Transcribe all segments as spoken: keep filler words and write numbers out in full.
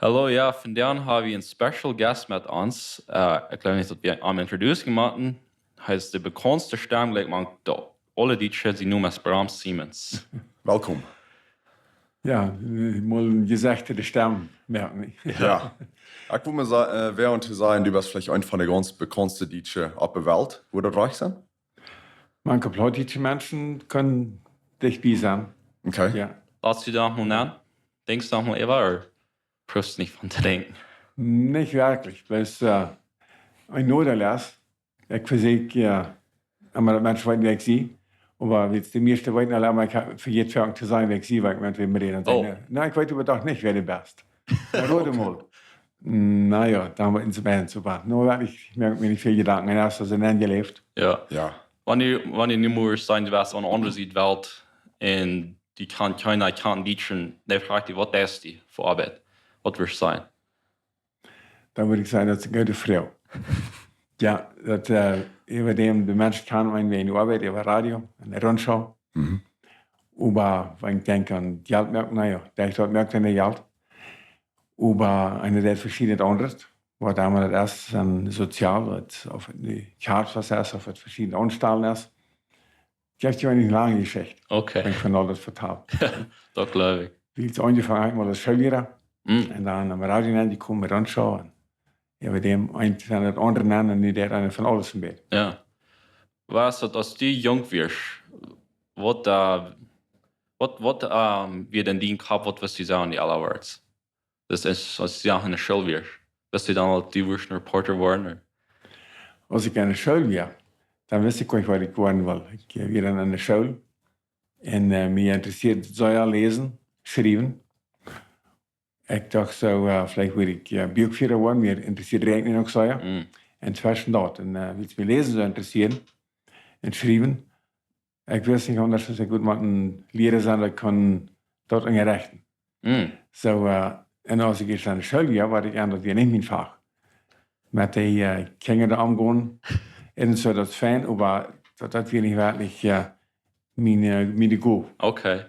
Hallo, jo, vondoag ha wie een special guest met ons. Äh, ekj jleew nich daut wie am introducen motten. Hee es de bekaundste Stemm, jlikj, mank de aule Dietsche, sien Nomen es Bram Siemens. Welkom. Jo, äh, mol een jesechte Stemm, moakj nich. Jo. Ekj wull mau sa-, äh, wäa om to sajen, du best veleicht eent von de gaunz bekaundste Dietsche opp de Welt. Wudd daut rajcht sennen? Mank plautdietsche Menschen kjennen dicht bie sennen. Okay. Jo. Latst du doa noch mol aun? Denkjst du doa noch mol äwa, ooda proowst nich von to denkjen? Nich werkjlich. Bloos, äh, een Noodeel es, ekj vesieekj, äh, emma daut Menschen weeten, wäa ekj sie. Oba wiels de mieeschte weeten aul emma, ekj ha-, vejät foaken to sajen, wäa ekj sie, wan ekj met wäm räd. Dan Oh. sajen see: "Na, ekj weet oba doch nich, wäa du best." Na, rot mol. Na jo, dan weeten see bie ons oba. Na, werkjlich, ekj moak mie nich väl Jedanken. Un daut es aul enjeläft. Jo. Jo. Wan du, wan du nu mol sajen, du wieescht aun de aundre Sied Welt un du kjanst kjeena, kjeena Dietschen, dan froag ekj die, waut deist du fa Oabeit? Waut wurscht du sajen? Dan wudd ekj sajen, daut es eene goode Froag. Jo, daut, äh, äwa däm, de Menschen kjanen mie wäajen de Oabeit, äwa Radio un de Rundschau. Mhm. Oba wan ekj denkj aun Jelt moaken, na jo, daut ekj daut moak, dan Jelt. Oba eena deit veschiednet aundret, waut emma daut es, un sozial, waut, auf et nu Kjarz es, auf et veschiedne Aunstalen es. Jeft je eene lange Jeschicht, Okay, wan ekj von aules vetal. daut jleew ekj. Wiels aunjefongen ha ekj mol aus Schoolliera. Mm. Un dan aum Radio aunjekomen met Rundschau. Un jo, bie däm eent aun daut aundre aun un nu deit eena von aules een bät. Jo. Woo es daut, aus du junk wieescht, waut, äh, waut, waut, ähm, wia en dien Kopp, waut wurscht du sajen, dee aule Wieed? Daut es, aus du noch enne School wieescht. Wurscht du dan aul, du wurscht een Reporter woaren, ooda? Aus ekj enne School wia, dan wist ekj nich, waut ekj woaren wull. Ekj, äh, wia dan enne School un, äh, mie interessieed sea läsen, schriewen. Ekj docht soo, äh, veleicht wudd ekj, äh, Buakfiera woaren, mie interessieed Räakjnen uk sea. Mm. Un tweschen daut, un, äh, wiels mie läsen soo interessieed un schriewen, ekj wist nich aundasch, aus ekj wudd mau een Liera sennen, daut kunn daut unjarechten. Mm. Soo, äh, un aus ekj ieescht enne School wia, wia ekj aun, daut wia nich mien Fach. Met dee, äh, Kjinja doa aungonen, un soo, daut es fein, oba daut, daut wia nich werkjlich, äh, mien, äh, mien Goal. Okay.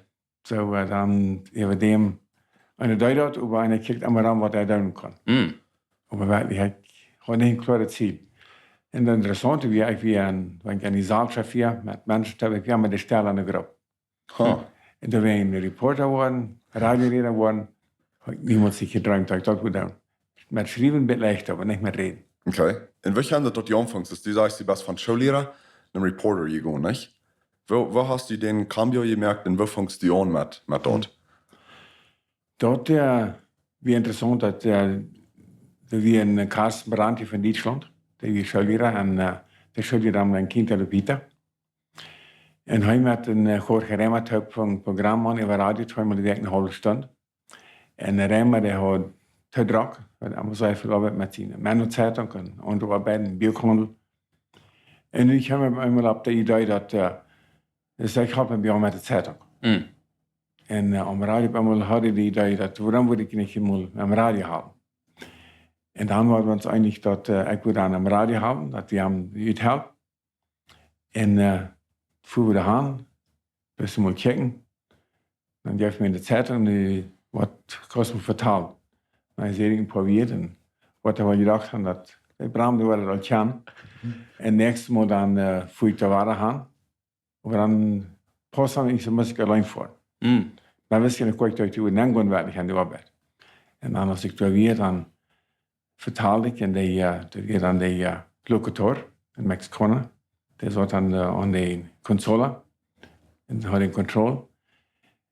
Soo, äh, dan äwa däm, eena deed daut, oba eena kjikjt emma aun, waut hee doonen kunn. Mm. Oba werkjlich, ekj haud nich een kloaret Ziel. Un daut Interessaunte wia, ekj wia en, wan ekj en dee Saul schaffeerd, met Menschen, doa wia ekj emma de Stella enne Grupp. Huh. Un doa wia ekj een Reporter woaren, Radioräda woaren, haud ekj niemols nich jedreemt, daut ekj daut wudd doonen. Met schriewen bät leichta, oba nich met räden. Okay. Un woo kjeem daut, daut du aunfungst? Daut du sajchst, du best von Schoolliera no Reporter jegonen, nich? Woo, woo hast du dän cambio jemoakt un woo fungst du aun met, met daut? Daut, äh, wia interessaunt, daut, äh, doa wia een Carsten Brandtje von Dietschlaunt, dee wia Schoolliera un, äh, dee Schoolliera aun de Quinta Lupita. Un hee met een, äh, Jorge Reimer toop een Programm aun äwa Radio, tweemol de Wäakj eene haulwe Stund. Un Reimer, dee haud too drock, wiels hee must sea väl oabeiden met siene Menno-Zeitung un aundre Oabeiten, Buakhaundel. Un nu kjeem hee opp eemol opp de Idee daut, äh, daut ekj halp am bie met de Zeitung. Mm. Un, äh, aum Radio opp eemol haud hee de Idee daut, wuarom wudd ekj nich mol aum Radio halpen? Un dan wieren wie ons eenich daut, äh, ekj wudd dan aum Radio halpen, daut wie am uthalpen. Un, äh, fua wie doahan, best mol kjikjen. Dan jeef hee mie de Zeitung, dee, waut kaust mie vetalen? Dan säd ekj een poa Wieed un waut hee woll jedocht haud, daut, dee Bram, dee wudd daut aul kjanen. Un näakjstet Mol dan, äh, fua ekj doa wada han. Oba dan pausst daut nich, dan must ekj auleen foaren. Mm. Dan wist ekj nich, daut ekj doa nenn kunn, werkjlich aun de Oabeit. Un dan, aus ekj doa wia, dan vetald ekj un dee, äh, doa wia dan dee, äh, Lokutor, een Mexikauna, dee saut aun de, aun de Consola un haud dee Control.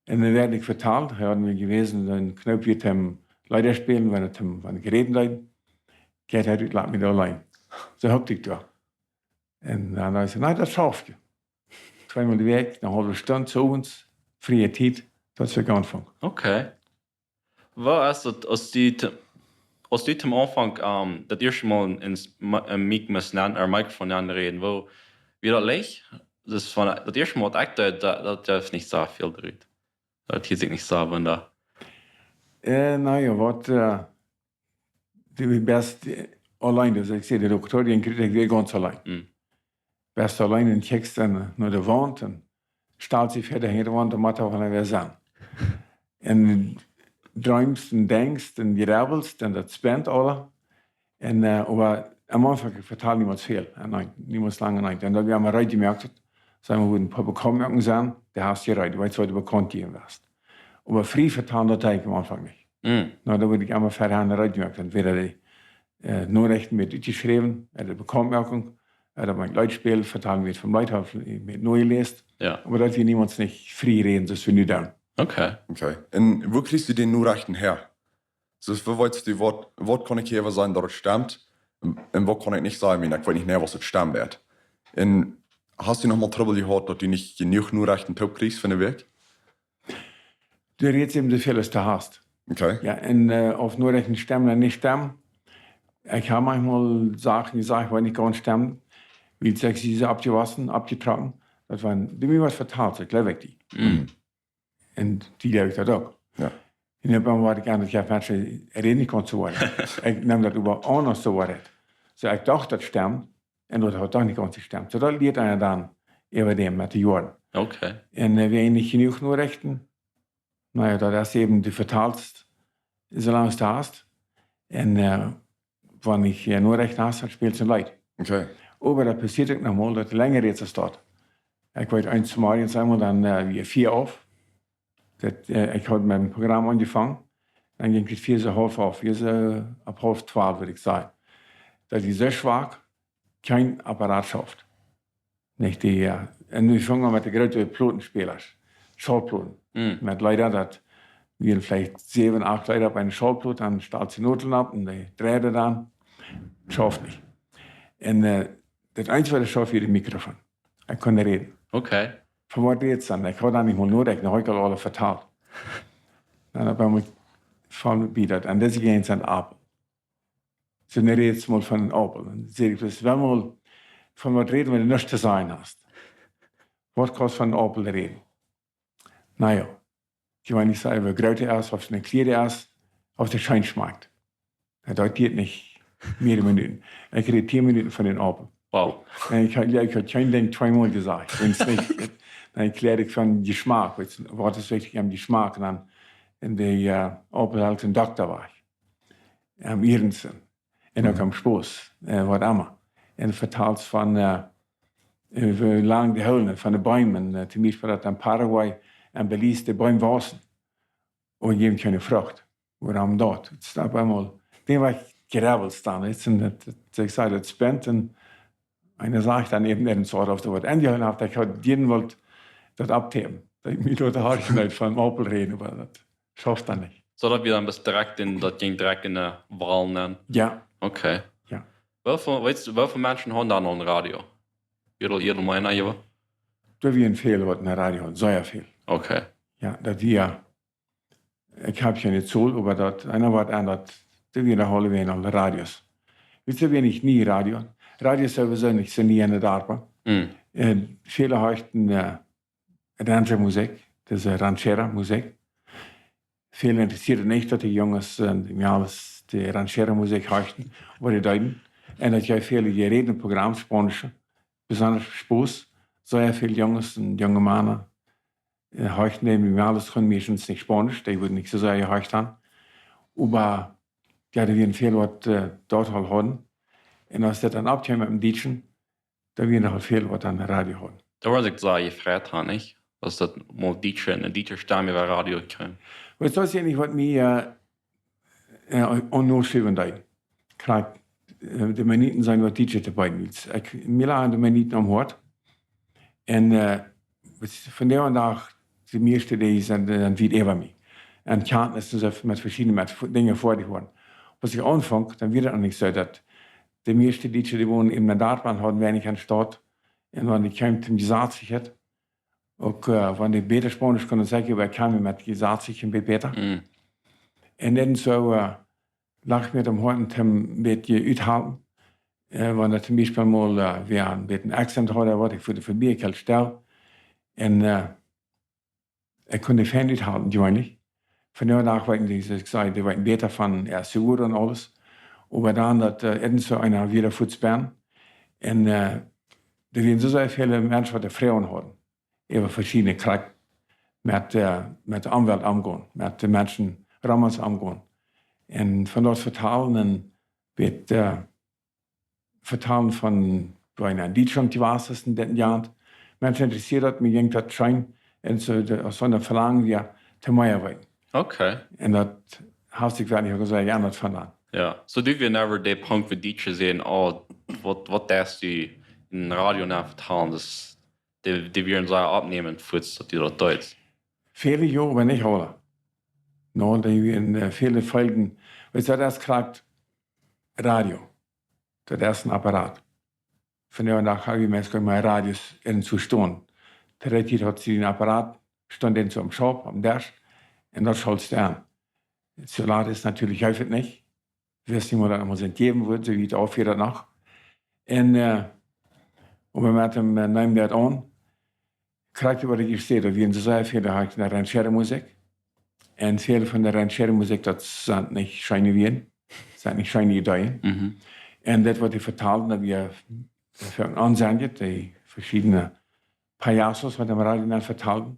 Un dan wort ekj vetalt, hee haud mie jewäsen, een Knoop wia toom Leeda spälen, wan et aum, wan ekj räden deed, jeit hee rut, lat mie doa auleen. Soo huck ekj doa. Un dan säd hee: "Na, daut schauf ekj." Tweemol de Wäakj, eene haulwe Stund, 's Owents, frie Tiet, daut es woo ekj aunfunk. Okay. Woo es daut, aus du to-, aus du toom Aunfank, ähm, daut ieeschte Mol en, en, en Mic must nenn, ooda Mikrofon nenn räden, woo, wia daut leicht? Daut es von, daut ieeschte Mol, waut ekj deed, daut, daut jeef nich soo väl rut. Daut hieet sikj nich soo, wan doa. Äh, na jo, waut, äh, du best, äh, auleen, aulsoo ekj säd, de Lokutor, dee kjrieech ekj wia gaunz auleen. Mm. Best auleen un kjikjst dan no de Waunt un stalst die ver de Waunt un moakjst, wan hee wada sennen. Un dreemst un denkjst un jrebbelst un daut spent aula. Un, äh, oba aum Aunfank, ekj vetal niemols väl, äh, nä, niemols lang, nä. Un daut wie emma reed jemoakt, saj wie, wua een poa Bekauntmoakungen sent, dee hast du reed, du weetst, waut du bekaunt jewast. Oba frie vetalen, daut deed ekj aum Aunfank nich. Mm. Na, dan wort ekj emma wieda reed jemoakt. Entwäda dee, äh, Norechten met utjeschräwen, äh, dee Bekauntmoakunk, äh, daut wie een Leet spälen, vetalen wie von Leet, hab ekj nich nojeläst. Jo. Oba daut wie niemols nich frie räden, soo aus wie nu doonen. Okay. Okay. Un wua kjrichst du dee Norechten häa? Soo, wua weetst du, waut, waut kaun ekj hia sajen, daut et stemt? Un, un waut kaun ekj nich sajen, wiels ekj weet nich mea, waut et stemmen woat. Un hast du noch mol Trubbel jehaut, daut du nich jenuach Norechten toop kjrichst fa ne Wäakj? Du rätst äwen soo väl aus du hast. Okay. Jo, un, äh, auf Norechten stemmen ooda nich stemmen. Ekj hab maunchmol Sachen jesajcht, waut nich gaunz stemmen, wiels ekj sie soo oppjewossen, oppjetrocken, daut wan du mie waut vetals, dan jleew ekj die. Mm. Un dee jleewen daut uk. Jo. Un opp eemol wort ekj aun, daut ekj, Mensch, räd nich gaunz soo wiet. Ekj neem daut äwahaupt nich soo wiet. Soo, ekj docht, daut stemmt. Un daut haud doch nich gaunz jestemmt. Soo, daut lieet eena dan äwa däm met de Joaren. Okay. Un, äh, wan nich jenuach Norechten, na jo, daut es äwen, du vetalst, soo lang aus du hast. Un, äh, wan ekj, äh, Norechten haud, dan späld ekj een Leet. Okay. Oba daut passieet uk noch mol, daut du lenja rätst aus daut. Ekj weet, eemol zemorjes eemol dan, äh, wia vea auf. Daut, äh, ekj haud met een Program aunjefongen. Dan jinkj et vea soo haulf auf, vea soo opp haulf twalf, wudd ekj sajen. Daut wia soo schwak, kjeen Apparat schauft. Nich dee, äh, un nu fungen wie met de groote Platenspäla, Schaulploten. Mm. Met Leeda, daut wieren veleicht säwen, acht Leeda opp eene Schauplot, dan stalst du Noten opp un dee dreiden dan. Schauft nich. Un, äh, daut eensje, waut schauft, wia daut Mikrofon. Ekj kunn räden. Okay. Von waut rätst du dan? Ekj haud dan nich mol nodenkjen, dan haud ekj aul aules vetalt. Dan opp eemol foll mie bie daut, un dise Jäajent sent Aupel. Soo, nu rätst du mol von een Aupel. Dan saj ekj, daut es, wan mol, von waut räden, wan du nuscht to sajen hast? Waut kaust von een Aupel räden? Na jo, ekj weet nich, soo, woo groot hee es, auf hee een kjliena es, auf hee scheen schmakjt. Jo, daut diat nich mea Minuten. Ekj räd tieen Minuten von dän Aupel. Wow. Un ekj haud, jo, ekj haud kjeen Dinkj tweemol jesajcht. Wan nich, dan erkjläad ekj von Jeschmak, weetst, waut es wichtich aum Jeschmak. Un dan, un dee, äh, Aupel haud een Dokta wajch. Aum iernsten. Un uk aum Spos, äh, waut emma. Un vetalst von, äh, äh, woo lang dee hoolen, von de Beem, äh, toom Biespel daut en Paraguay un Belize de Beem wausen. Un jäwen kjeene Frucht. Wuarom daut? Et es opp eemol, dee wia jrebbels dan, weetst, un daut, daut, ekj saj, daut spent, un eena sajcht dan äwen, äwen soo, auf doa waut aunjehoolen haft, ekj haud jiern wult daut auftapen. Daut ekj mie doa de Hoat schneit von Aupel räden, oba daut schauft dan nich. Soo daut wia dan bloos direkt en, daut jinkj direkt en de Wallen aun? Jo. Okay. Jo. Woo väl, weetst, woo väl Menschen hauden dan noch een Radio? Jieda, jieda Meensch, jo? Doa wieren väl, waut een Radio hauden, sea väl. Okay. Jo, daut wia, ekj hab kjeene Tol, oba daut, eena waut aun daut, doa wieren aule Wäaj aul Radios. Weetst, doa wieren nich nie Radio. Radios sowieso nich soo nie enne Darpa. Mm. Un väle horchten, äh, Rancho Musikj, daut es, äh, Ranchera Musikj. Väle interessieed nich, daut de Junges, äh, dee aules de Ranchera Musikj horchten, waut dee deeden. Un daut jeef väle, dee räden Programm Spaunsche, besonda Spos, sea väl Junges un junge Mana, äh, horchten dee, dee aules kunnen meistens nich Spaunsch, dee wudden nich soo sea jehorcht han. Oba, jo, doa wieren väl, waut, äh, daut aul hauden. Un aus daut dan aufkjeem met däm Dietschen, doa wieren noch väl, waut aun Radio hauden. Doa wia ekj sea jefreit, ha, nich? Aus daut mol Dietsche, ne dietsche Stemm äwa Radio kjeem. Oba daut es eejentlich, waut mie, äh, äh, aun noschiewen deed. Krakjt, äh, de Mennoniten sent waut Dietsche to beiden. Ekj, mie lagen de Mennoniten aum Hoat. Un, äh, waut von dän Dach, de mieeschte, dee sent, äh, sent wiet äwa mie. Un Kjantnis un soo met veschiedne, met Dinja foadich worden. Aus ekj aunfunk, dan wia daut noch nich soo, daut de mieeschte Dietsche, dee wonen en de Darpa, hauden weinich aun Staut. Un wan dee kjeemen toom Jesatzichkjeit, uk, äh, wan dee bäta Spaunsch kunnen, saj ekj, oba ekj kaun mie met Jesatzichkjeit een bät bäta. Mm. Un dan soo, äh, lach mie daut aum Hoat, een bät uthoolen. Äh, wan daut toom Biespel mol, äh, wia een bät een Accent haud, waut ekj fa de Famielje stell. Un, äh, ekj kunn dee fein uthoolen, jeweenlich. Vondoag weet ekj, soo aus ekj säd, dee weeten bäta von, jo, Seguro un aules. Oba dan daut, äh, irjent soo eena wada fuats bie. Un, äh, doa wieren soo sea väle Menschen, waut doa Froagen hauden. Äwa veschiedne Krakjt met, äh, met de Omwelt omgonen, met de Menschen Programms aungonen. Un von daut vetalen un wia, äh, vetalen von, woo eena en Dietschlaunt jewast es en dit Joa. Menschen interessieet daut, mie jinkj daut scheen. Un soo, de, aus soon Velangen wia, to mea weeten. Okay. Un daut haft sikj werkjlich uk sea jeendat von dan. Jo, soo du wia never de Punkt, wua Dietsche säden, oh, waut, waut deist du em Radio nu vetalen? Daut, dee, dee wieren sea oppnämend, woo daut du daut deist. Väle jo, oba nich aule. No, dee wieren, äh, väle Foljen. Weetst, daut es krakjt Radio. Daut es een Apparat. Vondoag dän Dach hab ekj meist kjeene Radios en soo stonen. To dee Tiet haud see een Apparat, stunt en soo em Schaup, aum Desch, un daut schaltst du aun. Soo laut es natieelich, heet et nich. Wist nich, woo daut emol sent jäwen wudd, soo wiet aufhieet daut noch. Un, äh, oba met däm, äh, neem daut aun, krakjt waut ekj ieescht säd, daut wieren soo sea väle, dee horchten Ranchera Musikj. Un väle von de Ranchera Musikj, daut sent nich scheene Wieed, sent nich scheene Ideeen. Mhm. Un daut, waut dee vetalden, daut wia fa ons aunsehnlich, dee veschiedne payasos, waut em Radio dan vetalden.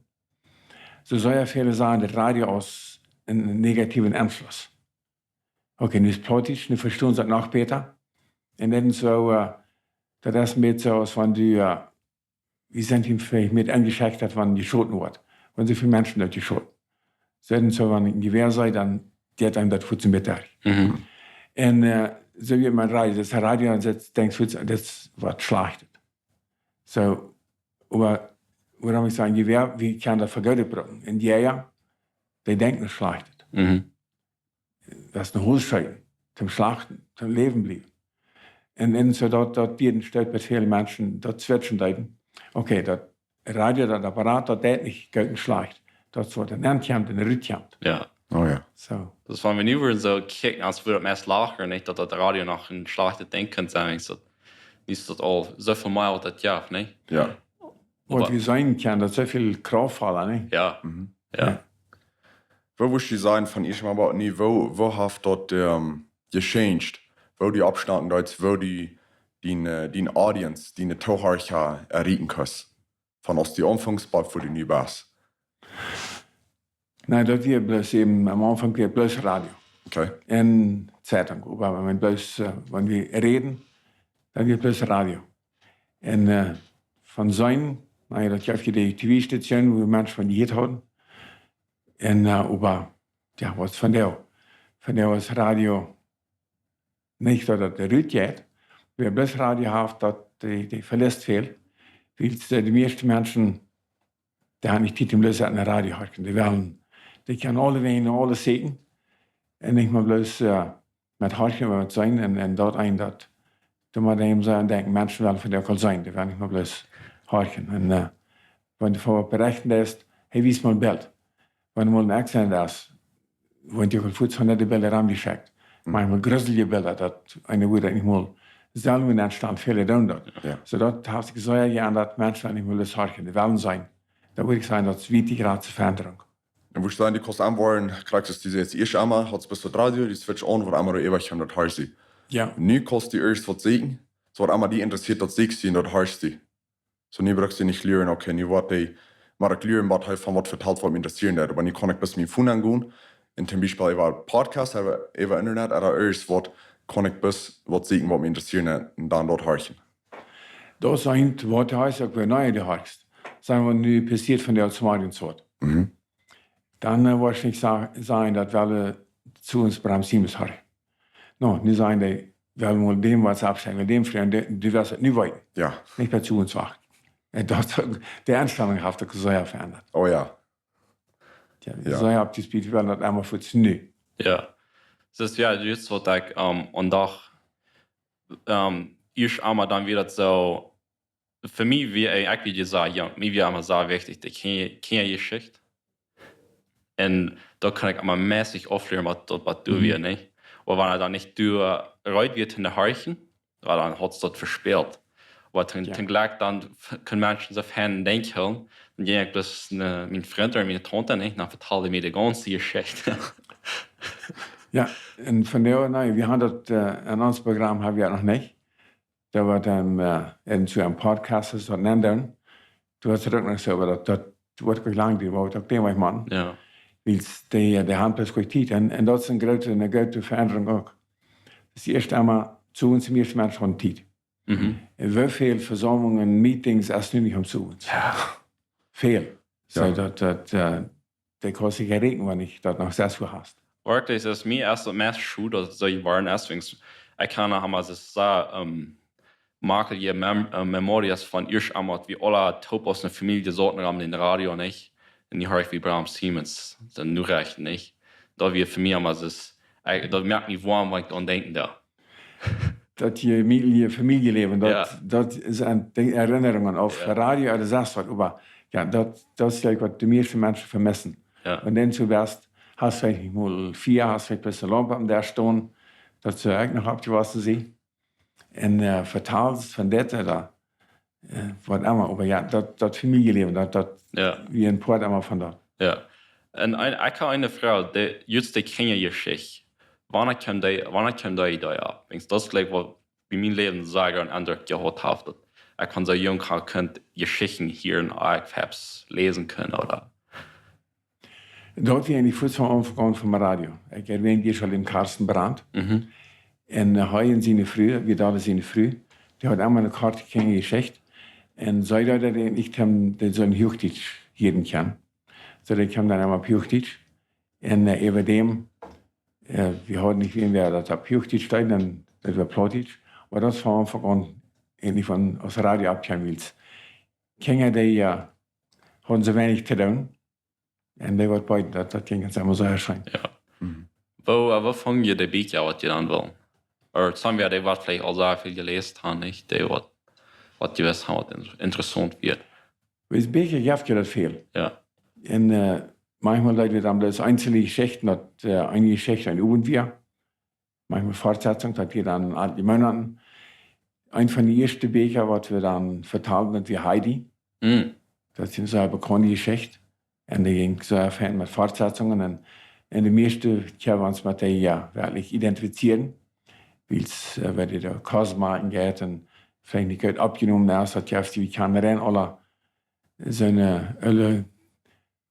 Soo sea väle sagen, daut Radio aus een, een negatieven Enfluss. Okay, nu es Plautdietsch, nu vestonen see daut noch bäta. Un dan soo, äh, daut es een bät soo aus wan du, äh, wie sent wie veleicht met enjeschüchtert, wan jeschoten woat. Wan soo väl Menschen doot jeschoten. Soo dan soo, wan een Jewäa sitt, dan jeit eenem daut fuaz een bät derch. Mhm. Un, äh, soo wia met Radio, daut Radio, dan sett, denkjst du, daut es waut Schlajchtet. Soo, oba wuarom ekj saj, Jewäa, wie kjennen daut fa Goodet brucken? Un Jäaja, dee denkjen nich Schlajchtet. Mhm. Daut es een Hoolscheet, toom Schlachten, toom läwen bliewen. Un, un soo daut, daut wia een Stoot, waut väle Menschen daut switchen deeden. Okay, daut Radio, daut Apparat, daut deit nich goot un schlajcht. Daut es waut doa nenn kjemt un rut kjemt. Jo. Oh jo. Soo. Daut es, wan wie nu wudden soo kjikjen, aus wie daut meist lachen, nich, daut daut Radio noch een schlajchtet Dinkj kunn sennen, es daut, es daut aul soo väl mea waut daut jeft, nich? Jo. Waut wie seenen kjennen, daut es soo väl kraftvolla, nich? Jo. Mhm. Jo. Jo. Woo wurscht du sajen von ieescht mol waut nu, woo, woo haft daut, ähm, gechanged? Woo du oppschnacken deist, woo du dien, äh, dien Audience, diene Toohorcha erreichen kaust? Von aus du aunfungst bat wua du nu best. Na, daut wia bloos äwen, aum Aunfank wia bloos Radio. Okay. Un Zeitung, oba wan bloos, äh, wan wie räden, dan wia bloos Radio. Un, äh, von seenen, na jo, daut jeef je dee T V-Stationen, wua Menschen von jehieet hauden. Un, äh, oba, jo, waut von dee, von dee wia Radio nich daut daut rut jeit, wäa bloos Radio haft, daut dee, dee veliet väl, wiels, äh, de mieeschte Menschen, dee haben nich Tiet om bloos no Radio horchen. Dee wellen, dee kjennen aulewäajen aules seenen. Un nich mau bloos, äh, met horchen, oba met seenen un, un daut een daut. Doa mott eena sajen, denkjen, Menschen wellen vondoag aul seenen, dee wellen nich mau bloos horchen. Un, äh, wan du fa waut berechten deist, hee, wies mol een Bilt. Wan mol een Accident es, woat die fuaz von de Bilda ran jeschekjt. Hm. Maunchmol gruselje Bilda, daut eena wudd nich mol selfst enn staund, väle doonen daut. Jo. Soo daut haft sikj sea jeändrat, daut Menschen nich mea lust horchen, dee wellen seenen. Daut wudd ekj sajen, daut es wiet de jratste Veendrunk. Un wudd sajen, du kaust aunwoaren, krakjt soo aus ieescht emol, haud bloos daut Radio, du switcht aun, waut emma doa äwakjeem, daut horchst du. Jo. Nu kaust du ieescht waut seenen, soo waut emma die interessieet, daut seenen un daut horchst du. Soo, nu bruckst du nich luaren, okay, nu woat dee, mau ekj luaren, waut hee von waut vetalt, waut mie interessieren deit. Oba nu kaun ekj bloos mien Phone aungonen un toom Biespel äwa Podcast, äwa, äwa Internet, ooda irjent waut, kaun ekj bloos waut seenen, waut mie interessieren deit, un dan daut horchen. Daut es eent, waut du horchst, uk wan du nich horchst. Saj wie, nu passieet vondoag zemorjes waut. Mhm. Dan, äh, wudd ekj nich sa-, sajen, daut well wie to ons Bram Siemens horchen. No, nu sajen dee, well wie mol däm WhatsApp schekjen, däm Frint, dee, dee well et nu weeten. Jo. Nich bat to ons wachten. Un daut, de Enstalunk haft sikj sea veendat. Oh jo. Jo, jo. Sea opp dee Speed, wie wellen daut emma fa nu. Jo. Daut es jo, daut es waut ekj, ähm, aun Dach, ähm, ieescht emol dan wia daut soo, fa mie wia, ekj, ekj wia sea junk, mie wia emma sea wichtich, de Kjinja-, Kjinjajeschicht. Un doa kunn ekj emma meist auflieren, waut daut, waut doa Mhm. wia, nich? Oba wan ekj dan nich doa reed wia, toom horchen, jo, dan haud daut vespält. Oba toom, Jo. toom Jlekj dan f-, kunnen Menschen soo fein denkjen hoolen, dan jinkj ekj bloos no mienen Frint ooda miene Taunte, nich? Dan vetalden dee mie de gaunze Jeschicht. Jo, un vondoag, na, wie haben daut, äh, enn ons Program haben wie daut noch nich. Daut woat dan, äh, enn soo een Podcast es daut nenndoon. Doa woat et uk noch soo, oba daut, daut woat uk lang, dee woat uk däm Wajch moaken. Jo. Wiels dee, dee haben bloos kjeene Tiet. Un, un daut es eene groote, eene groote Veendrunk uk. Daut es ieescht eemol, soo aus de mieeschte Menschen haben Tiet. Mhm. Un woo väl Vesaumlungen, Meetings es nu nich om soo? Jo. Väl. Soo Jo. daut, daut, äh, dee kaust nich erreichen, wan du daut noch sest Uhr hast. Werkjlich, daut es mie ieescht daut meist schod, daut et soo jeworden es, wiels ekj kaun noch emol soo, ähm, makjlich Mem-, äh, Memorias von ieescht emol, wie aule toop aus eene Famielje sauten aun dän Radio, nich? Un nu hia ekj wie Bram Siemens, de Norechten, nich? Daut wia fa mie emol soo, ekj, daut moakt mie woam, wan ekj doaraun denkjen doo. Daut Famielje-, Famieljeläwen, daut, Jo. daut es aun de Erinnerungen opp Jo. Radio ooda sest waut, oba jo, daut, daut es veleicht waut de mieeschte Menschen vemessen. Jo. Un dan soo best, hast veleicht nich mol Fia, hast veleicht bloos eene Laump aum Desch stonen, daut see uk noch oppjewossen sent. Un, äh, vetalst von dit ooda, äh, waut emma, oba jo, daut, daut Famieljeläwen, daut, daut Jo. wia een Poat emma von daut. Jo. Un een, ekj hab eene Froag, dee, jrod dee Kjinjajeschicht. Wanea kjeem dee, wanea kjeem dee Idee opp? Wiels daut es veleicht waut bie mien Läwen sea een Endruck jehaut haft, daut ekj von soo junk aun kunn Jeschichten hieren, ekj hab läsen kunnen, ooda? Daut wia eejentlich fuaz aum Aunfank von Radio. Ekj erwähnt hia aul dän Karsten Brandt. Mhm. Un, äh, hee un siene Fru, wia daut siene Fru, dee haud emma eene korte Kjinjajeschicht. Un see deed daut eejentlich, ekj hab dän soo en Huachdietsch hieren kjennen. Soo, dee kjeem dan emma opp Huachdietsch. Un, äh, äwa däm, äh, wie hauden nich wäm, wäa daut opp Huachdietsch deed, dan daut wia Plautdietsch. Oba daut wia von Aunfank aun eejentlich von aus Radio oppkjeem, wiels Kjinja, dee, äh, hauden soo weinich to doonen. Un dee waut beid, daut, daut jinkj ons emma soo scheen. Jo. Mhm. Woo, äh, woo funk jie de Bieekja, waut jie dan wullen? Ooda somebody, dee waut veleicht aul sea väl jeläst haft, nich? Dee waut, waut jie wisten, waut in-, interessaunt wia. Wiels Bieekja jeft et väl. Jo. Un, äh, manchmol deeden wie dan bloos eenzele Jeschichten, daut, äh, eene Jeschicht een Owent wia. Manchmol Fortsetzung, daut wia dan aule Monaten. Eent von de ieeschte Bieekja, waut wie dan vetalden, daut wia Heidi. Mm. Daut es eene sea bekaunde Jeschicht. Un dee jinkj sea fein met Fortsetzungen. Un, un de mieeschte kjennen wie ons met dee, jo, werkjlich identifizieren. Wiels, äh, wan dee doa Kos moaken jeit un veleicht nich goot oppjenomen es, daut jeft, wie kjanen aule soone, äh, oole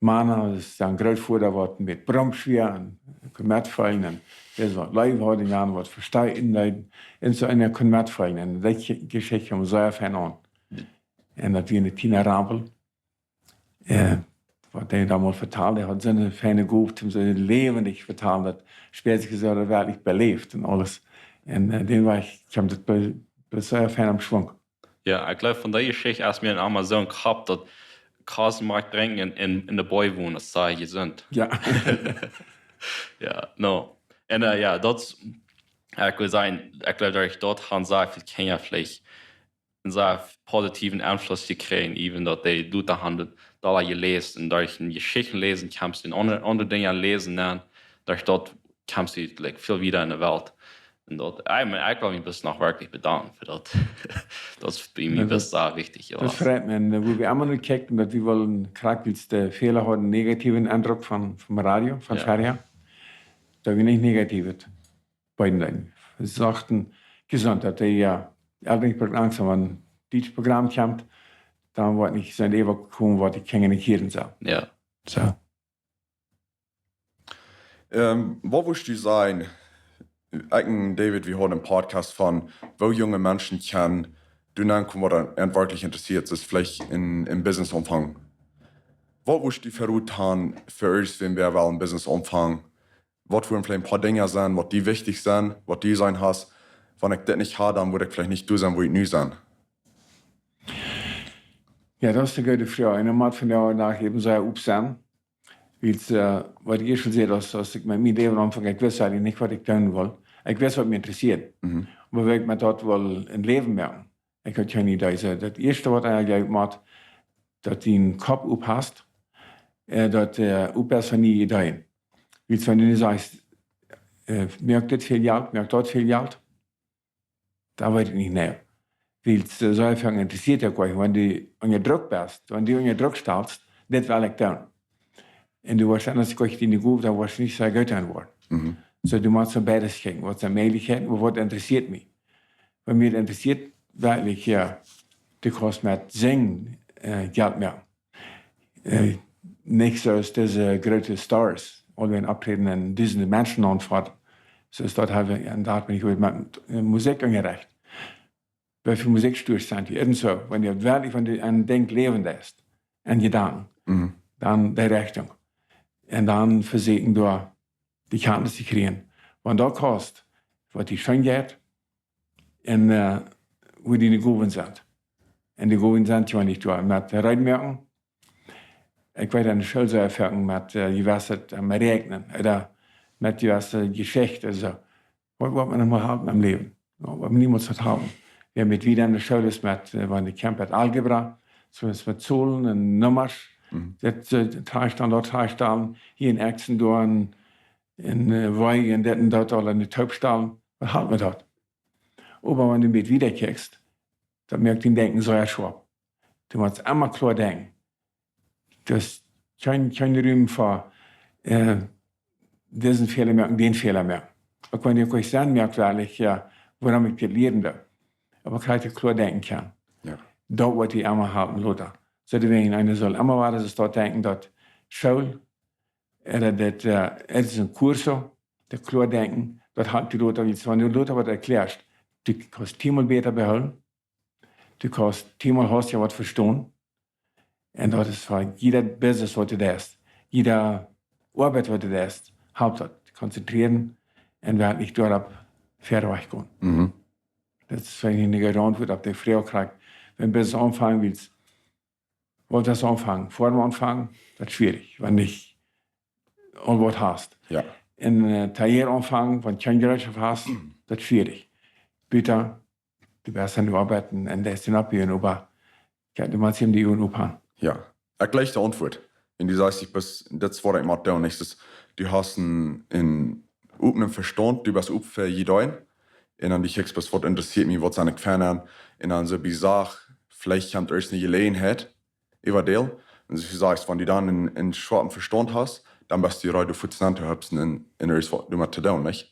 Mana, daut es dan Grootvoda, waut met Bromschwäa un kunn metfeelen, un dee waut leew haud, un dan waut vestonen deed, un soo, un kunn metfeelen. Un dee Jeschicht kjeem sea fein aun. Un daut wia eene Tina Rampel, äh, waut dee dan mol vetald, dee haud soone feine Gow, om soo läwendich vetalen, daut spieet sikj soo, daut werkjlich beläft un aules. Un, äh, dän Wajch kjeem daut be-, be-, sea fein aum Schwunk. Jo, ekj jleew, von dee Jeschicht es mie emma soo em Kopp, daut Kos moakt drinkjen un, un, un de Boy wonen, daut es sea jesunt. Jo. Jo, no. Un, äh, jo, daut es, ekj well sajen, ekj jleew, daut ekj daut han sea väl Kjinja veleicht een sea positieven Enfluss jekjräajen, even daut dee doa han daut aula jeläst un derch een Jeschichten läsen, kjemst du en aundre, aundre Dinja läsen, un derch daut kjemst du, like, väl wieda en de Welt. Un daut, ekj meen, ekj well mie bloos noch werkjlich bedanken fa daut. Daut es bie mie Jo, daut, bloos sea wichtich, jo. Daut freit mie, äh, woo wie emma nu kjikjen, daut wie wellen krakjt wiels de väle hauden een negatieven Endruck von, vom Radio, von Jo. Ferja. Daut wie nich negativ es. Beiden Dinja. Wie sachten, jesunt, daut dee, jo, Elren brucken Angst, wan een dietsch Program kjemt, dan woat nich soo äwakomen, waut de Kjinja nich hieren sellen. Jo. Soo. Ähm, waut wurscht du sajen, ekj un David, wie hauden een Podcast von, woo junge Menschen kjennen doa nenkomen, waut an, an werkjlich interessieet es, veleicht en, en Business aunfangen. Waut wurscht du fa Rot han fa irjentwäm, wäa well een Business aunfangen? Waut wudden veleicht een poa Dinja sennen, waut die wichtich sent, waut du jeseenen hast, wan ekj dit nich haud, dan wudd ekj veleicht nich doa sennen, wua ekj nu sie? Jo, daut es eene goode Froag. Un daut mott vondoag dän Dach äwen sea op sennen. Wiels, äh, waut ekj ieescht säd, aus, aus ekj met mien Läwen aunfunk, ekj wist eejentlich nich, waut ekj doonen wull. Ekj wist, waut mie interessieet. Mhm. Oba woo ekj met daut wull een Läwen moaken. Ekj haud kjeene Idee. Soo, daut ieeschte, waut eejentlich mott, daut du dän Kopp op hast, äh, daut, äh, op es von niee Ideeen. Wiels wan du nu sajchst, äh, moakt dit väl Jelt, moakt daut väl Jelt, dan weet ekj nich mea. Wiels, äh, soo väl interessieet daut nich. Wan du unja Druck best, wan du unja Druck stalst, dit well ekj doonen. Un du woascht, wan du nich en de Gow, dan woascht du nich soo goot aun woaren. Mhm. Soo, du motst soo beides kjikjen. Waut sent Mäajlichkjeiten, oba waut interessieet mie? Bie mie interessieet werkjlich, jo, du kaust met sinjen, äh, Jelt moaken. Äh, nich soo aus dise groote Stars, aul wia een Oppträden un dusende Menschen aunfat. Soo aus daut hab ekj, un doa bün ekj met, äh, Musikjunjarecht. Woo väl Musikjstudis sent doa? Un soo, wan du werkjlich, wan du aun Dinja läwen deist, aun Jedanken, dan de Rechtunk. Un dan vesieekjen doa de Kjantnis to kjrieen. Wan daut kost, waut die scheen jeit, un, äh, woo diene Gowen sent. Un de Gowen sent jo nich doa. Met Reed moaken, ekj weet, enne School soo foaken met, äh, jewesse, äh, met Räakjnen, ooda met jewesse Jeschichten, soo. Waut, waut mie noch mol halpt em Läwen. Jo, waut mie niemols haft halpen. Wäa met wada enne School es met, äh, wan ekj kjeem met Algebra, soo es met Zollen un Nummasch. Daut, äh, trigjstalen, daut trigjstalen, hia een X un doa een, een, äh, Y un dit un daut aul enne Toopstalen. Waut halpt mie daut? Oba wan du een bät wieda kjikjst, daut moakt dien Denkjen sea schoap. Du motst emma kloa denkjen. Daut es kjeen, kjeen Rum fa, äh, disen Fäla moaken, dän Fäla moaken. Uk wan du nich seenen moakst, werkjlich, jo, wuarom ekj dit lieren doo. Oba krakjt kloa denkjen kaun. Jo. Daut woat die emma halpen, lota. Soo, doawäajen, eena saul emma wada soo doaraun denkjen, daut School, äh, daut, äh, et es een Kurs soo, daut kloa denkjen, daut haft die lota, wiels wan du lota waut erkjläascht, du kaust tieenmol bäta behoolen, du kaust tieenmol hausticha waut vestonen. Un daut es fa jieda Business waut du deist, jieda Oabeit waut du deist, halpt daut. Konzentrieren un werkjlich doaropp verwoats gonen. Mhm. Daut es veleicht eene goode Auntwuat opp de Froag krakjt. Wan Business aunfangen west, waut es aunfangen? Foarm aunfangen, daut es schwierich, wan nich aul waut hast. Jo. Een, äh, Taller aunfangen, wan kjeene Jereetschoft hast, daut es schwierich. Bäta, du best aun daut oabeiden un daut es een Oppbuen, oba jo, du motst die Uagen opmoaken. Jo. Ekj jleich de Auntwuat. Un du sajchst, ekj best, daut es waut ekj mott doonen. Ekj saj, du hast een, een openen Vestaunt, du best op fa Iedeen. Un dan du kjikjst, waut interessieet mie, waut sent ekj Fan aun. Un dan soo bie Sach, veleicht kjemt ieescht eene Jeläajenheit, äwadäl. Un soo aus du sajchst, wan du dan een, een schoapen Vestaunt hast, dan best du reed, fuaz auntohupsen un, un ieescht waut doamet to doonen, nich?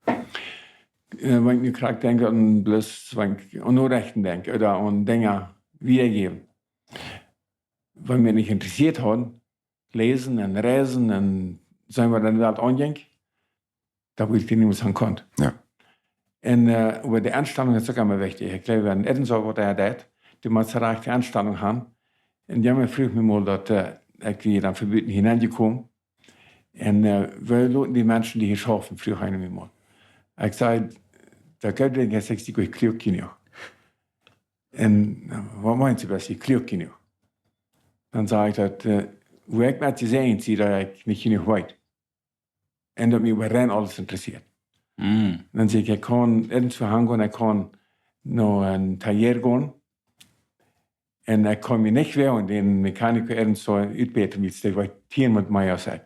Äh, wan ekj nu krakjt denkj aun bloos, wan ekj aun Norechten denkj, ooda aun Dinja wiedajäwen. Wan mie nich interessieet haud, läsen un reisen un seenen, waut enne Welt aunjinkj, dan wudd ekj doa niemols aun komen. Jo. Un, äh, oba de Enstalunk es uk emma wichtich. Ekj jleew, wan irjent soo waut hee deed, du motst de rajchte Enstalunk haben. Un jo, mie fruach mie mol daut, äh, ekj wia dan von buten hia nenjekomen. Un, äh, woo loten die Menschen die hia schaufen, fruach eena mie mol. Ekj säd, daut jleew ekj, es ekj sie kluak jenuach. Un, äh, waut meent see, best du kluak jenuach? Dan säd ekj daut, äh, woo ekj met see sennen, sie daut ekj nich jenuach weet. Un daut mie äwa rein aules interessieet. Mm. Dan saj ekj, ekj kaun irjent soo hangonen, ekj kaun no een Taller gonen. Un ekj kaun mie nich wäa un dän Mechaniker irjent soo utbäten, wiels dee weet tieenmol mea aus ekj.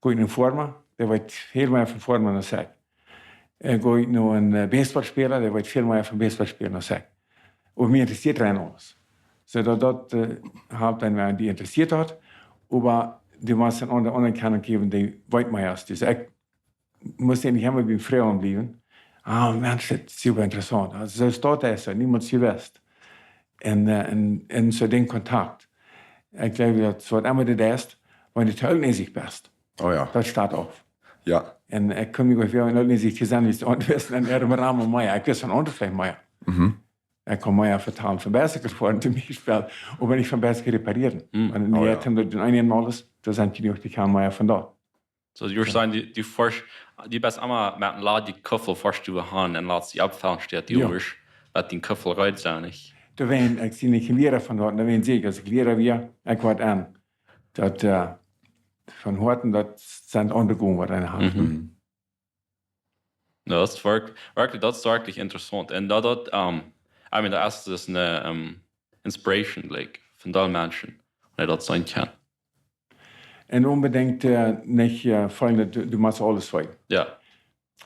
Go ekj no Forma, dee weet väl mea von Forma aus ekj. Äh, go ekj no een, äh, Baseballspäla, dee weet väl mea von Baseballspäla aus ekj. Oba mie interessieet rein aules. Soo daut, daut, äh, haft dan, wan die interessieet haud, oba du motst dan aun de Aunerkjanunk jäwen, dee weet mea aus du. Soo ekj mott nich emma biem Froagen bliewen. Ah, Mensch, daut es super interessaunt. Aulsoo, soo es daut, es daut niemols jewast. Un, äh, un, un soo dän Kontakt. Ekj jleew, daut waut emma du deist, wan du too ooltnäsich best. Oh jo. Daut steit auf. Jo. Un ekj kaun mie goot väastalen, ooltnäsich to sennen, wiels du aundasch best un ea em Rum mea. Ekj weet von aundre väl mea. Mhm. Ekj kaun mea vetalen von Bicycle foaren, toom Biespel, oba nich von Bicycle reparieren. Mm. Un oh jo. Dee haben daut dän eenen Mol es, doa sent dee nich, dee kjennen mea von daut. Soo, du sajchst, du, du foascht, du best emma met een ladjet Kuffel foascht du han un latst die aufjefaulen, steit du Jo. Oasch, daut dien Kuffel reed sent, nich? Doawäajen, ekj sie nich een Liera von doa, doawäajen saj ekj, aus ekj Liera wia, ekj weet aun. Daut, äh, von Hoaten, daut sent aundre Gowen, waut eena haft. Mhm. Jo, daut es werkjlich, werkjlich, daut es werkjlich interessaunt. Un daut, daut, ähm, I mean, daut es dus eene, ähm, inspiration, like, von dee Menschen, wan daut sennen kaun. Un onbedinjt, äh, nich, äh, feelen, daut du, du motst aules weeten. Jo.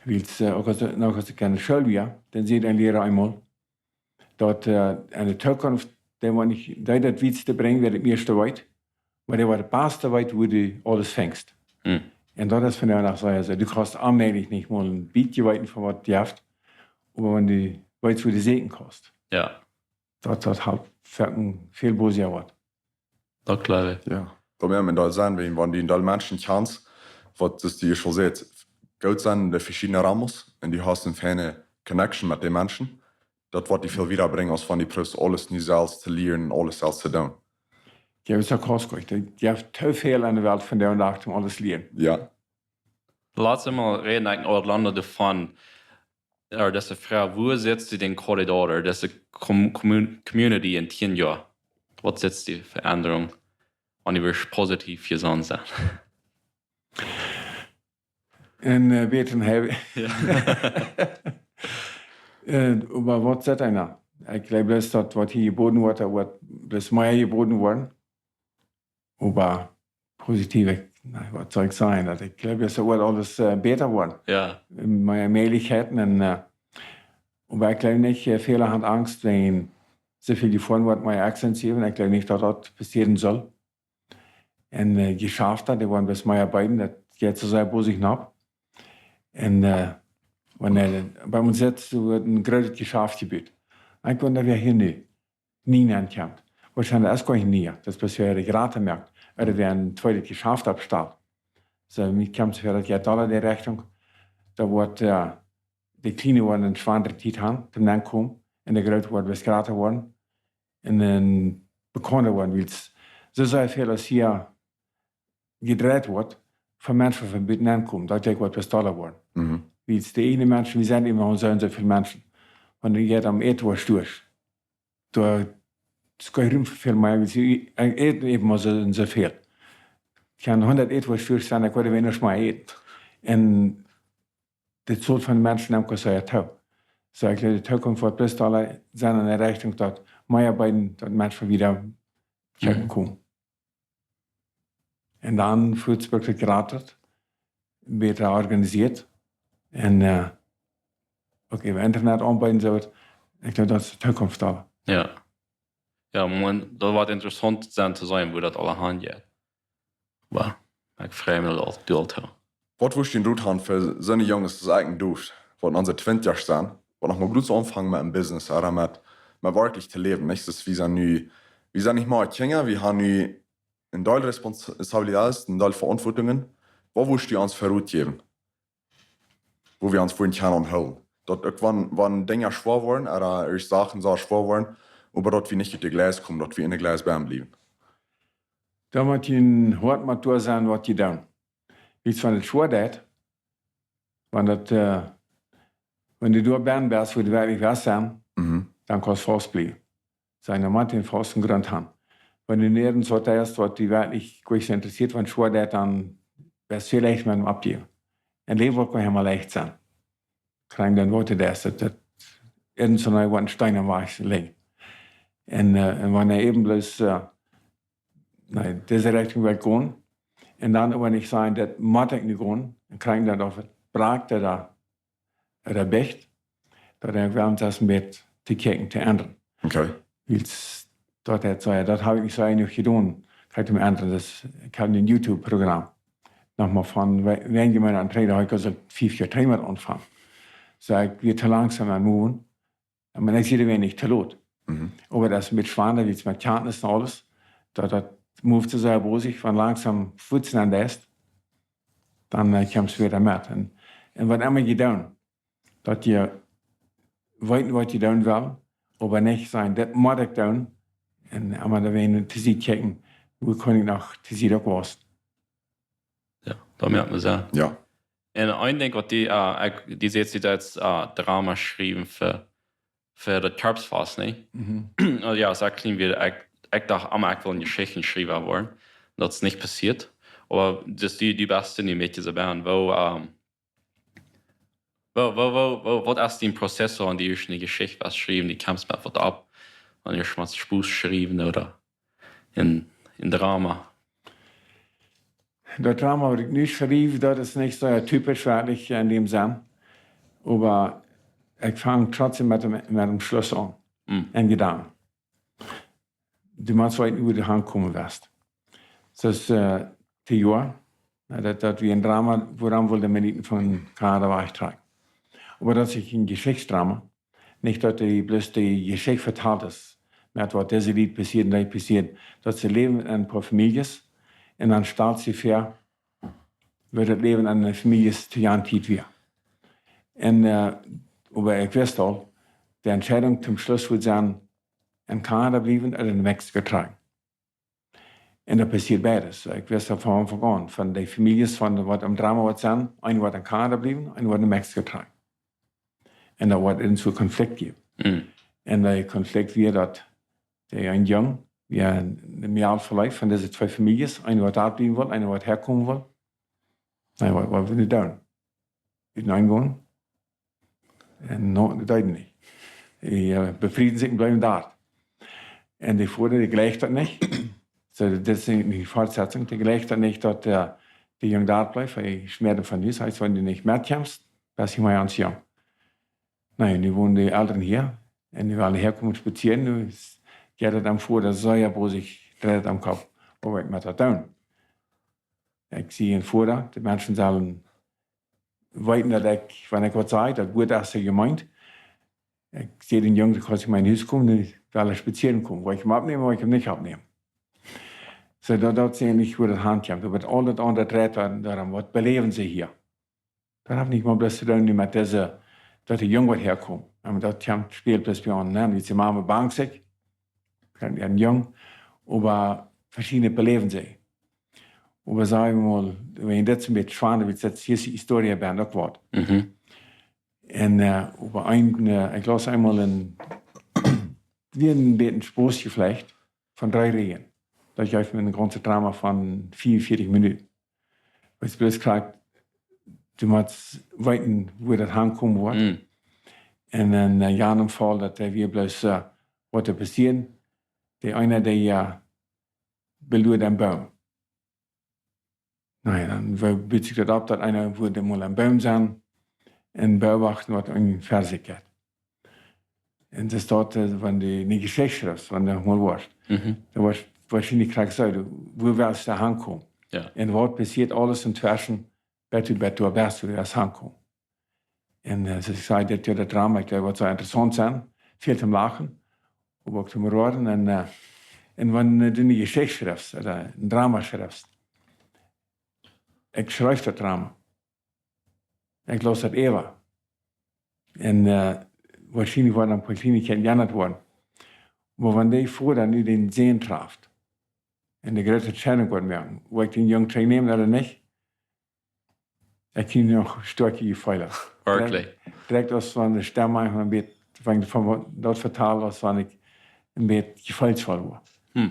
Wiels, äh, uk aus, noch aus ekj enne School wia, dan säd een Liera eemol, daut, äh, enne Tookunft, dee waut nich, dee daut wietste brinjen, wäa daut mieeschte weet, oba dee waut daut baste weet, wua du aules finjst. Hm. Un daut es vondoag noch soo, aulsoo, du kaust onmäajlich nich mol een bät weeten von waut du hast, oba wan du weetst, wua du sieekjen kaust. Jo. Daut, daut halpt foaken väl bosja waut. Daut jleew ekj. Jo. Daut mea, daut sent wie, wan du een Deel Menschen kjanst, waut, soo aus du ieescht aul sätst, goot sent en de veschiedne Raums un du hast eene feine Connection met de Menschen, daut woat die väl wieda brinjen, aus wan du proowst aules nu selfst to lieren un aules selfst to doonen. Jo, daut es uk gaunz goot. Daut jeft too väl en de Welt vondoag dän Dach om aules to lieren. Jo. Latst mol räd ekj en Orlando doavon, ooda dise Froag, woo sitst du dän Korridor, ooda dise com-, commun-, community en tieen Joa? Waut sitst du fa Endrungen, wan du wurscht positiv jesonnen sennen? En äh, bät heavy. Äh, oba waut sajcht eena? Ekj jleew, daut waut hia jeboden woat, daut woat bloos mea jeboden woaren. Oba positiv, ekj, na, waut saul ekj sajen? Daut ekj jleew, daut woat aules äh, bäta woaren. Jo. Mea Mäajlichkjeiten un äh, oba ekj jleew nich, äh, väle han Angst, wan soo väl jefoaren woat, mea Accidents jäwen. Ekj jleew nich, daut daut passieren saul. En äh, Jeschafta, dee woaren bloos mea beiden, daut jeit soo sea bosich nopp. En äh, wan eena bie ons sitt, soo woat een grootet Jeschaft jebut. Ekj wunda, wäa hia nu nie nenkjemt. Woarschienlich es goanich nie, daut es bloos wäa de Grate moakt. Ooda wäa een tweedet Jeschaft oppstalt. Soo, mie kjemt soo väa, daut jeit aul en dee Rechtunk. Daut woat äh, de Kjliene woaren eene schwoare Tiet han, toom nenkomen. En de Groote woaren bloos grata woaren. En dan bekaunda woaren, wiels soo sea väl aus hia jedreit woat, von Menschen von buten nenkomen, daut jeit waut bestaula woaren. Mhm. Wiels de eene Menschen, wie sent emma soo un soo väl Menschen. Wan du jeit om Ätwoa stuasch, doa es goanich Rum fa väl mea, wiels du ätst emma soo un soo väl. Kjennen hundat Ätwoa stuasch sennen, ekj woa weens mea äten. En de Tol von de Menschen nemt gaunz sea too. Soo, ekj jleew, de Tookunft woat bestaula sennen en de Rechtunk, daut mea beiden, daut Menschen wieda kjennen komen. En dan fuaz woat et jrata, bäta organisieet. En äh, uk äwa Internet aunbeeden, soo waut. Ekj jleew, daut es de Tookunft aul. Jo. Jo, mau daut woat interessaunt sennen to seenen, woo daut aula han jeit. Oba ekj frei mie aul, du aul too. Waut wurscht du een Rot han fa soone Junges aus ekj un du, waut en onse Twintja sent, waut noch mau jrod aunfangen met een Business, ooda met, met werkjlich to läwen, nich? Daut wie sent nu, wie sent nich mea Kjinja, wie han nu een Deel Responsabilität, een Deel Veauntwuatungen. Waut wurscht du ons fa Rot jäwen, woo wie ons fa kjennen aunhoolen? Daut uk wan, wan Dinja schwoa woaren, ooda ieescht Sachen soo schwoa woaren, oba daut wie nich ut de Gleis komen, daut wie en de Gleis bennen bliewen. Dan mott een Hoat mott doa sennen, waut du dan. Wiels wan et schwoa jeit, wan daut äh, wan du doa bennen best, wua du werkjlich west sennen, Mhm. dan kaust du faust bliewen. Soo, dan mott een fausten Grunt han. Wan du nirjens waut hast, waut die werkjlich goanich soo interessieet, wan et schwoa jeit, dan best du väl leicht met am oppjäwen. En Läwen woat goanich emma leicht sennen. Kjrieen dan waut du deist, daut, daut irjent soo een, waut een Steen aum Wajch licht. En äh, en wan eena äwen bloos äh, na, dise Rechtunk well gonen, en dan oba nich sajen, daut mott ekj nu gonen, en kjrieen dan, auf et brakt ooda, ooda biecht, daut ekj well ons daut een bät to kjikjen, to endren. Okay. Wiels daut hee säd, daut hab ekj nich soo jenuach jedonen, kjikj, om to endren. Daut, ekj hab een YouTube-Programm. Noch mau von, wan ekj mie aun trigj, hab ekj aul fief Joa trigj met aunjefongen. Soo, ekj wia to langsom aum moven. Oba ekj sie doa weens to lot. Mhm. Oba daut es met Schwanda, wie met Kjantnis un aules, daut, daut movt soo sea bosich, wan langsom fuaz nenn es, dan äh, kjemst du wieda met. En, en waut emma du deist, daut du weetst, waut du doonen west, oba nich sajen, daut mott ekj doonen. En emma doa weens to Sied kjikjen, woo kaun ekj noch to Sied uk wausen. Jo, daut moakt mie soo. Jo. En een Dinkj, waut du, äh, ekj, du sajchst, du deist äh, Drama schriewen fa, fa daut Kjarpsfast, nä? Mhm. Oh jo, soo kjlien wia, ekj, ekj docht emma, ekj well een Jeschichtenschriewa woaren. Daut es nich passieet. Oba daut du, du best nu een bät soo bie, woo, ähm, woo, woo, woo, woo, waut es dien Prozess, wan du ieescht eene Jeschicht west schriewen, du kjemst met waut opp, wan du ieescht mol Spos schriewen ooda een, een Drama? Daut Drama, waut ekj nu schriew, daut es nich soo typisch werkjlich en däm Senn. Oba ekj fang trotzdäm met däm, met däm Schluss aun. Mm. En Jedanken. Du motst weeten, wua du hankomen west. Daut es äh, twee Joa. Na, daut, daut wia een Drama, wuarom wullen de Mennoniten von Kanada wajchtrakjen. Oba daut es een Jeschichtsdrama. Nich daut dee bloos de Jeschicht vetalt es, met waut dise Lied passieet un daut passieet. Daut see läwen en een poa Famieljes, Un dan stalt see väa, woo daut Läwen en de Famieljes to jane Tiet wia. Un, äh, oba ekj wist aul, de Entscheidunk toom Schluss wudd sennen, en Kanada bliewen ooda no Mexiko trakjen. Un daut passieed beides. Ekj wist daut von Aunfank aun. Von de Famieljes von waut em Drama wudd sennen, eena wudd en Kanada bliewen, eena wudd no Mexiko trakjen. Un daut wudd een soont Konflikt jäwen. Un de Konflikt wia daut de een Jung, wia en de Mejal veleicht von dise twee Famieljes, eena waut doa bliewen wull, eena waut häakomen wull. Nä, waut, waut wull wie doonen? Utenaunda gonen? Un nä, daut deed nich. Dee, äh, befrieden sikj un bleewen doa. Un de Voda, dee jleicht daut nich. Soo, daut es nich de Fortsetzung. Dee jleicht daut nich, daut, äh, de Jung doa blift. Hee schmäad am von Hus. Hee säd: "Wan du nich metkjemst, best du nich mea ons Jung." Nä, nu wonen de Elren hia. Un nu wellen see häakomen spazieren. Nu es, jeit daut däm Voda sea bosich, dreit daut aum Kopp. Waut woa ekj met daut doonen? Ekj sie een Voda, de Menschen sellen weeten, daut ekj, wan ekj waut saj, daut woat aus see jemeent. Ekj säd dän Jung, du kaust en mien Hus komen, nu well ekj spazieren komen. Woa ekj am oppnämen, woa ekj am nich oppnämen? Soo, daut, daut es nich, woo daut hankjemt. Oba aul daut aundre dreit dan doarom, waut beläwen see hia? Daut haft nich mau bloos to doonen met dise, daut de Jung woat häakomen. Un daut kjemt, spält bloos bie aun, nä? Wiels de Mame bangt sikj, een, een Jung, oba veschiednet beläwen see. Oba saj wie mol, wan daut een bät schwoa, wiels daut es de Historie bie uk waut. Un, äh, oba een, äh, ekj laus eemol een, wia een bät een Spos veleicht, von dree Räden. Daut jeef mie een gaunzet Drama von vea un vieetich Minuten. Wiels bloos krakjt, du motst weeten, woo daut aunkomen woat. Un en, äh, janem Faul, daut hee wia bloos, äh, waut doa passieed, de eena, dee, äh, beluad een Boom. Nä, dan bieet sikj daut opp, daut eena wudd mol een Boom sennen un beobachten, waut eenem vesieekjt. Un daut es daut, äh, wan du ne Jeschicht schriefst, wan du mol woascht. Dan woascht, woascht du nich krakjt sajen, du, woo west du aunkomen? Un waut passieet aules entweschen, bat du, bat du best, woo du west aunkomen. Un, äh, soo ekj säd, dit Joa daut Drama, ekj jleew, woat sea interessaunt sennen. Väl toom Lachen, oba uk toom Roaren. Un, äh, un wan, äh, du ne Jeschicht schriefst, ooda een Drama schriefst, ekj schrief daut Drama. Ekj laus daut äwa. Un, äh, woarschienlich woaren een poa Kjlienichkjeiten jeendat woaren. Oba wan dee Voda nu dän Sän traft, un de groote Entscheidunk woat moaken, woa ekj dän Jung trigjnämen ooda nich, ekj hab noch stoakje Jefeelen. Werkjlich. Direkt, direkt aus wan de Stemm eefach een bät, wan ekj von daut vetal, aus wan ekj een bät jefeelsvoll woa.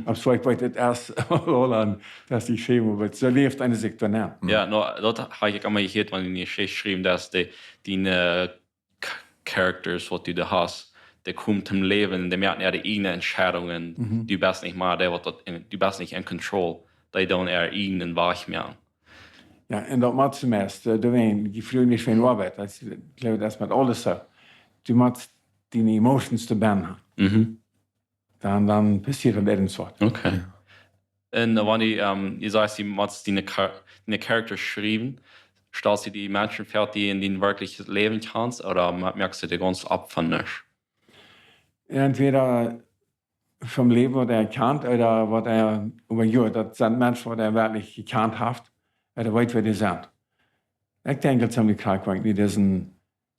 Opp soo, ekj weet, daut es aul aun, daut es nich scheen, oba soo läft eena sikj dan aun. Jo, nä, daut hab ekj emma jehieet, wan du ne Jeschicht schriefst, daut de, dee, äh, K-, Characters, waut du doa hast, dee komen toom Läwen, dee moaken äare ieejne Entscheidungen. Du best nich mea dee, waut daut en, du best nich en control. Dee doonen äaren ieejnen Wajch moaken. Jo, un daut motst du meist, äh, doonen, dee Frues nich von Oabeit. Daut es, ekj jleew, daut es met aules soo. Du motst diene Emotions to bennen haben. Dan, dan passieet daut irjentwaut. Okay. Jo. Un, äh, wan du, ähm, du sajchst, du motst diene Char-, diene Characters schriewen, stalst du die Menschen väa, dee du en dien werkjlichet Läwen kjanst, ooda ma-, moakst du dee gaunz opp von nuscht? Entweder vom Läwen, waut eena kjant, ooda waut eena, oba jo, daut sent Menschen, waut eena werkjlich jekjant haft, ooda weet, wäa dee sent. Ekj denkj, daut sent dee krakjt, wan ekj nu disen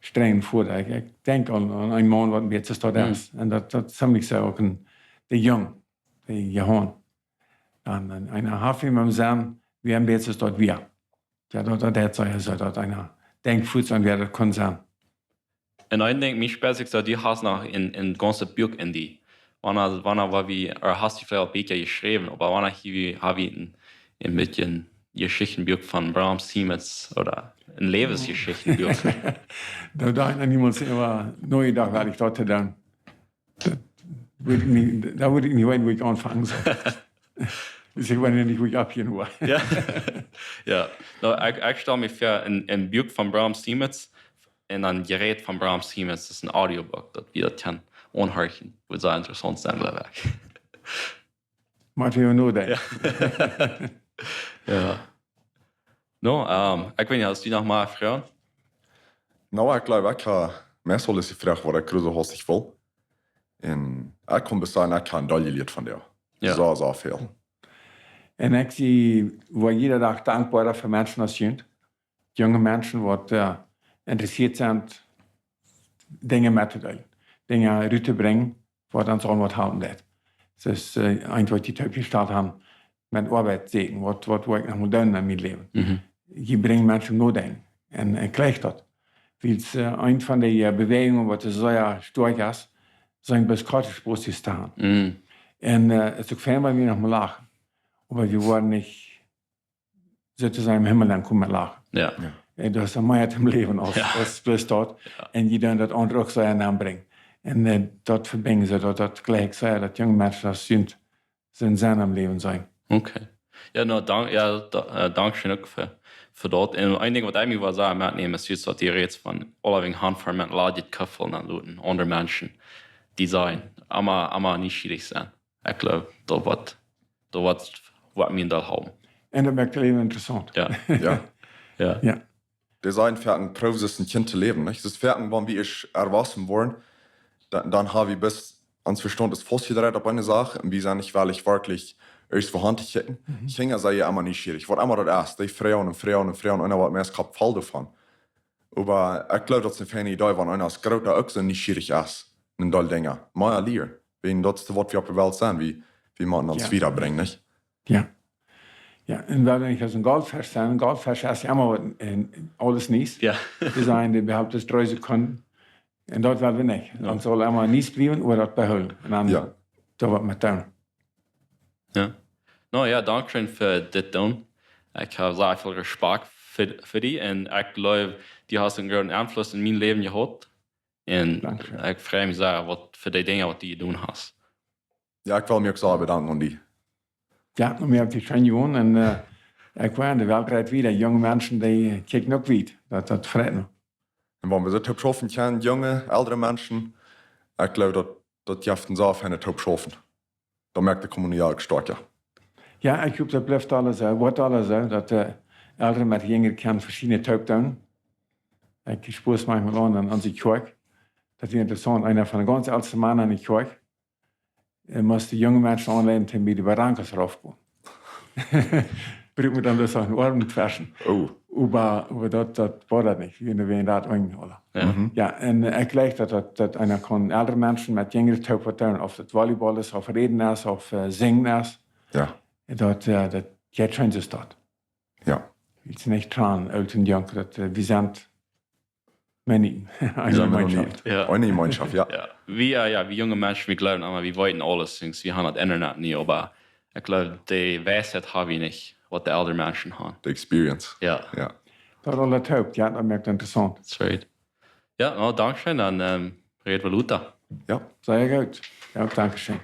strenjen Voda, ekj, ekj denkj aun, aun een Maun, waut een bät soo es. Un daut, daut sent nich soo uk een, de Jung, de Johan. Dan, dan eena haft am em Senn, woo een bät soo es, wia. Jo, daut, daut haft soo, soo daut eena denkjt fuaz aun, wäa daut kunn sennen. Un een Dinkj, mie spieet sikj soo, du hast noch een, een gaunzet Buak en die. Wanea, wanea wia wie, ooda hast du veleicht aul Bieekja jeschräwen, oba wanea hab wie, hab wie een, een bät Jeschichtenbuak von Bram Siemens ooda een Läwensjeschichtenbuak? Doa haud ekj noch niemols äwa nojedocht, waut ekj doa to doonen. Daut wudd ekj nich, doa wudd ekj nich weeten, wua ekj aunfangen saul. Daut es, ekj weet nich, wua ekj opphieren wull. Jo. Jo. Nä, ekj, ekj stal mie väa een, een Buak von Bram Siemens un dan Jerät von Bram Siemens, daut es een Audiobook, daut wie daut kjennen aunhorchen. Wudd sea interessaunt sennen, jleew ekj. Mott wie äwa nodenkjen. Jo. Jo. Nä, ähm, ekj weet nich, hast du noch mea Froagen? Nä, ekj jleew, ekj hab meist aules jefroacht, waut ekj krakjt soo haustich wull. Un ekj kaun bloos sajen, ekj hab een Deel jelieet von die. Jo. Soo, soo väl. Un ekj sie, woa jieda Dach dankboa fa Menschen aus junt. Junge Menschen, waut, äh, interessieet sent, Dinja mettodeelen, Dinja ruttobrinjen, waut ons aul waut halpen deit. Daut es, äh, eent, waut jie toop jestalt haben, met Oabeit sieekjen, waut, waut well ekj noch mol doonen en mien Läwen. Mhm. Jie brinjen Menschen nodenkjen. Un, äh, jlikj daut. Wiels, äh, eent von dee, äh, Bewäajungen, waut sea stoakj es, sent bloos korte Spoosjes to haben. Mhm. Un, äh, et es uk fein, wan wie noch mol lachen. Oba wie woaren nich soo to sajen em Himmel aunkomen met lachen. Jo. Jo. Äh, daut es mea em Läwen aus, jo, aus bloos daut. Jo. Un jie doonen daut aundre uk soo aunbrinjen. Un, äh, daut vebinjen see, daut, daut jlikj see, daut junge Menschen aus junt sien Senn em Läwen seenen. Okay. Jo, no, dank, jo, da, äh, dankscheen uk fa, fa daut. Un een Dinkj, waut ekj mie well sajen, metnämen, es jrod daut jie räden von aulawäajen han fa met ladjet Kuffeln aun looten, aundre Menschen, dee sent, emma, emma nieschierich sennen. Ekj jleew, daut woat, daut woat, woat mie doll halpen. Un daut moakt daut Läwen interessaunt. Jo. Jo. Jo. Jo. Daut es eenfach een Proow, soo aus een Kjint to läwen, nich? Daut es eenfach, wan wie ieescht erwossen woaren, dan, dan ha wie bloos, ons Vestaunt es faustjedreit opp eene Sach un wie sent nich wellich werkjlich ieescht ver Haunt to kjikjen. Mhm. Kjinja sent jo emma nieschierich, waut emma daut es. Dee froagen un froagen un froagen, un waut mea es, Kopp voll doavon. Oba ekj jleew, daut es eene feine Idee, wan eena aus Groota uk soo nieschierich es, een Deel Dinja. Mea lieren. Wiels daut es waut wie opp de Welt sent, wie, wie motten ons, jo, wiedabrinjen, nich? Jo. Jo, un wie wellen nich aus een Goldfisch sennen. Een Goldfisch es jo emma waut, un aules Nies. Jo. Dee sent, dee behoolt bloos dree Sekunden. Un daut well wie nich. Jo. Ons saul emma Nies bliewen, oba daut behoolen. Un dan, jo, doa waut met doonen. Jo. No jo, dankscheen fa dit doonen. Ekj hab sea väl Respakjt fa, fa die. Un ekj jleew, du hast een grooten Enfluss en mien Läwen jehaut. Un, dankscheen, ekj frei mie sea waut, fa dee Dinja, waut du jedonen hast. Jo, ekj well mie uk sea bedanken aun die. Jo, un mie haft daut scheen jedonen. Un, äh, ekj weet, de Welt reit wieda. Junge Menschen, dee kjikjen uk wiet. Daut, daut freit mie. Un wan wie soo toop schaufen kjennen, junge, eldre Menschen, ekj jleew, daut, daut jeft een sea fein toop schaufen. Daut moakt de Community uk stoakja. Jo, ekj hop, daut blift aules soo, woat aules soo, daut, äh, Eldre met Jinja kjennen veschiedne toop doonen. Ekj spoos maunchmol aun, aun onse Kjoakj. Daut wia interessaunt. Eena von de gaunz elste Mana en de Kjoakj, äh, must de junge Menschen aunleiden, om bie de Barrancas rauf to gonen. Brukt maun dan bloos noch een Oarm tweschen. Oh. Oba, oba daut, daut wia daut nich. Wie wieren daut uk aula. Jo. Mhm. Jo, un, äh, ekj jleew daut, daut, daut eena kaun eldre Menschen met jinjre toop waut doonen, auf daut Volleyball es, auf räden es, auf, äh, sinjen es. Jo. Daut, äh, daut jeit scheen soo daut. Jo. Wiels nich tran, oolt un junk, daut, äh, wie sent Mennoniten. Wie sent Mennoniten. Jemeenschoft. Jo. Eene Jemeenschoft, jo. Jo. Wie, äh, jo, wie junge Menschen, wie jleewen emma, wie weeten aules, sinds wie haben daut Internet nich, oba ekj jleew, de Weisheit hab wie nich, waut de eldre Menschen haben. De Experience. Jo. Jo. Daut aula toop, jo, daut moakt interessaunt. That's right. Jo, no, dankscheen, dan, ähm, räd wie lota. Jo. Sea goot. Jo, dankscheen.